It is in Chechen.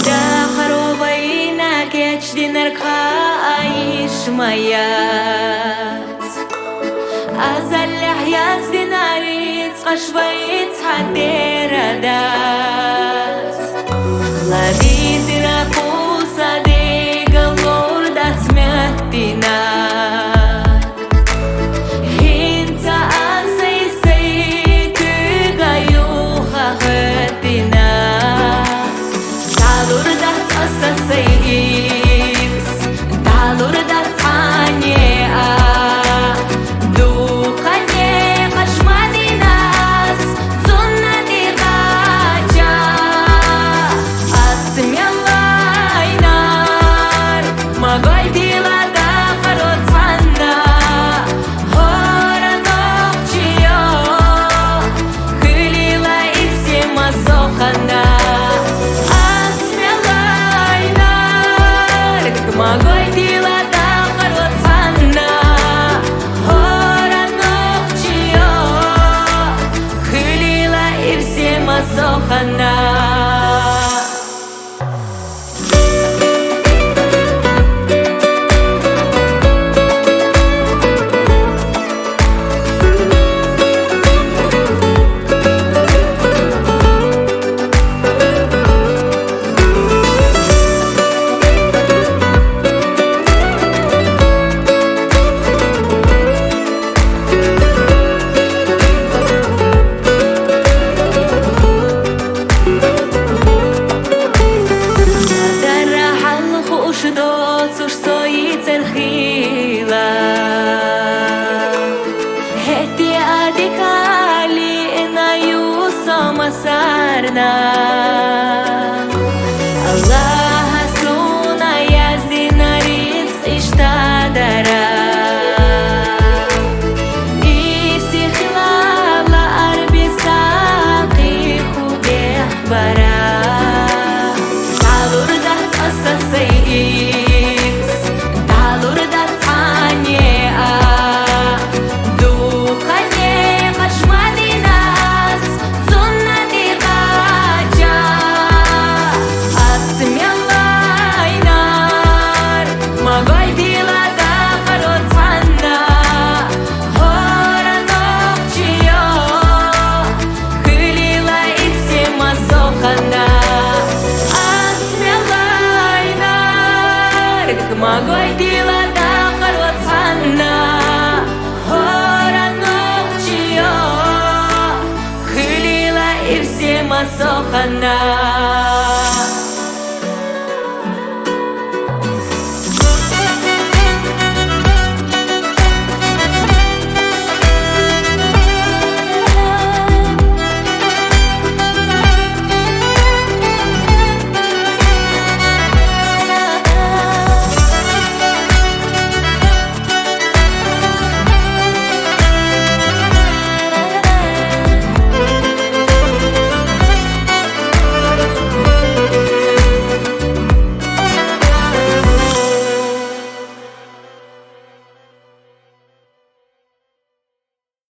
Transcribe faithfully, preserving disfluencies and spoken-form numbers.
Дахаро вайна кечдинар кхаиш маяц. Азаллахь яздинар рицкъаш вайц хьадерадаз. Ладизира кусаде галордац меттина. Хинца асай сай куьга юха хатина. Далурда цаса сай икс, далурда цане а. Духане хашмадинас, цунна дигача. Асмелайнар, магой дила дахаро цанна. Хора нохчиё, хилила ирсема сохана. Асмелайнар, магой дила дахаро цанна. Хора нохчиё, хилила ирсема сохана. Дара хьалху уш доцуш сои церхила. ХӀетте адикали ина юсама сарна. Аллагьас дуна яздина рицкъ иштадара. Ирси хилала арби сакъи худехъ бара. Далурда цаса сай икс, далурда цане а. Духане хашмадинас, цунна дигача. Асмелайнар, магой дила дахаро цанна. Хора нохчиё, хилила ирсема сохана. Асмелайнар, магой дила дахаро цанна. Хора нохчиё, хилила ирсема сохана.